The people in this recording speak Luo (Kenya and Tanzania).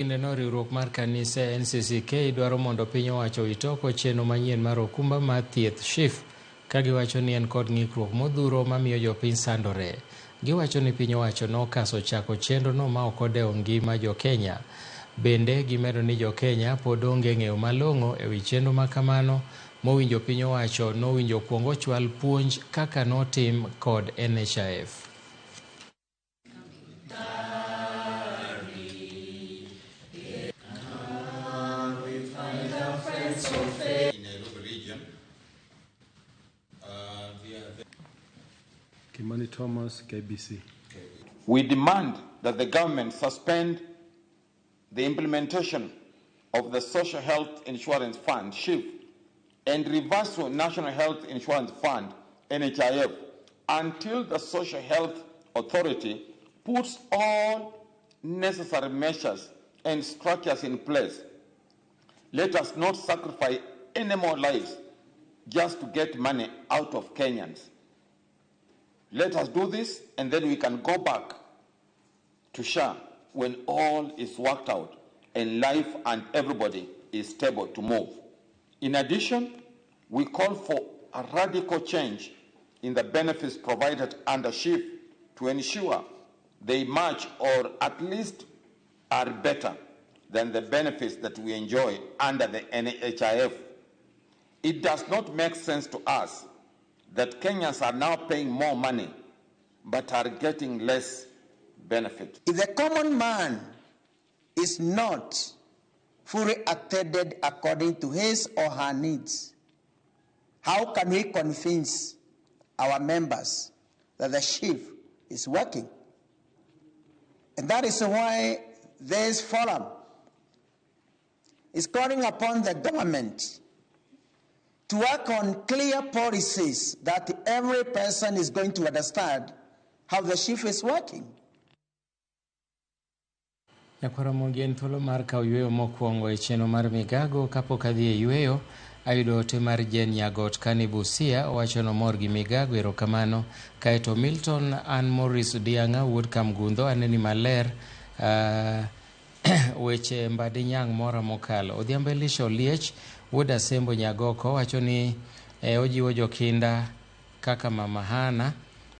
Kindeno riwruok mar kanise NCCK dwaro mondo piny owacho owit oko chenro manyien mar okumba mar thieth SHIF ka giwacho ni en kod ng'ikruok modhuro mamiyo jopiny sandore. Giwacho ni piny owacho nokaso chako chenrono ma ok odewo ngima jokenya. Bende gimedo ni jokenya pod onge ng'eyo malong'o ewi chenro ma kamano mowinjo piny owacho nowinjo okuong ochwal puonj kaka notim kod NHIF. Kimani Thomas, KBC. We demand that the government suspend the implementation of the Social Health Insurance Fund, SHIF, and reverse National Health Insurance Fund, NHIF, until the Social Health Authority puts all necessary measures and structures in place. Let us not sacrifice any more lives just to get money out of Kenyans. Let us do this and then we can go back to SHA when all is worked out and life and everybody is stable to move. In addition, we call for a radical change in the benefits provided under SHIF to ensure they match or at least are better than the benefits that we enjoy under the NHIF. It does not make sense to us that Kenyans are now paying more money but are getting less benefit. If the common man is not fully attended according to his or her needs, how can we convince our members that the SHIF is working? And that is why this forum is calling upon the government to work on clear policies that every person is going to understand how the SHIF is working. Nyakwaramogi en thuolo mar kawo yueyo mokwongo e chenro mar migago kapok adhi e yueyo ayudo ote mar Jen Nyagot kani Busia owacho nomor gi migago erokamano kaeto Milton an Morris Dianga wuod Kamgundho aneni maler weche Mbadi Nyang' mora mokalo. Odhiambo Elisha Oliech wuod Asembo Nyagoko wacho ni ojiwo jokinda kaka Mama Hana